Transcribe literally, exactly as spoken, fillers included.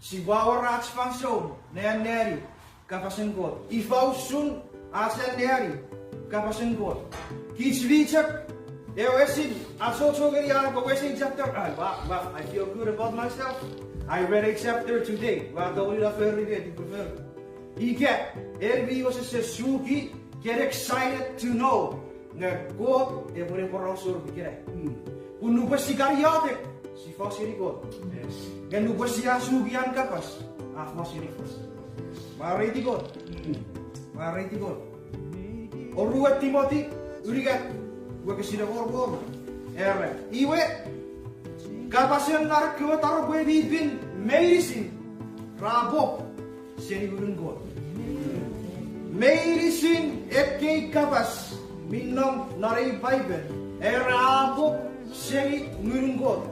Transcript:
Sipwe wor ach fansoun ne anneani kapasen Kot. Ifa usun ach anneani kapasen Kot? Kich mi chok ewe esin achocho ngeni an epwe wesen chapter. Ah, wow, wow, I feel good about myself. I read a chapter today. Ua tongeni na fori met upwe fori. Ika en mi wesese suki, get excited to know nge Kot epwe ne porausor ikenai. Pun nupwen si kan iotek, si fos ngeni Kot. Nge nupwen sia suki an kapas, a fos ngeni Kot. Mwareiti Kot. Mwareiti Kot. Oruen Timoti, unungat, wokisin engon me wonu. Era, iwe, kapasen ekkewe taropwe mi pin meinisin ra pop seni ngunun Kot. Meinisin ekkei kapas mi nom non ei Paipen, era a pop seni ngunun Kot.